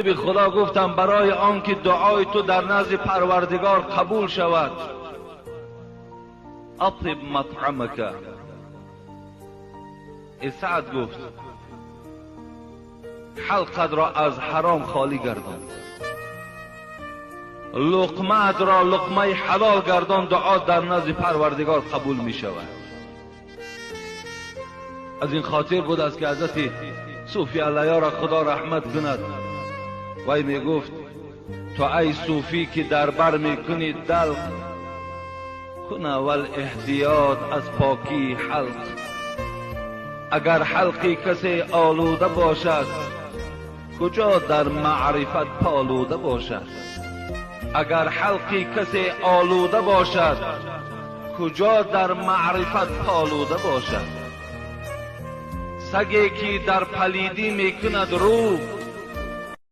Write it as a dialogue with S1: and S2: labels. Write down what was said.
S1: Худо гуфтам, барои он ки дуои ту дар назди Парвардигор қабул шавад, أطب مطعمك. Саъд гуфт: ҳалқат ро аз ҳаром холӣ гардон, луқмаат ро луқмаи ҳалол гардон, дуо дар назди Парвардигор қабул мешавад. Аз ин хотир буд аст, ки ҳазрати Суфи Аллоҳро Худо раҳмат кунад, вай мегуфт: ту ай суфӣ, ки дар бар мекунӣ далқ, кун аввал эҳтиёт аз покии ҳалқ. Агар ҳалқи касе олуда бошад, куҷо дар маърифат полуда бошад? Агар ҳалқи касе олуда бошад, куҷо дар маърифат полуда бошад? Саге ки дар палидӣ мекунад рӯ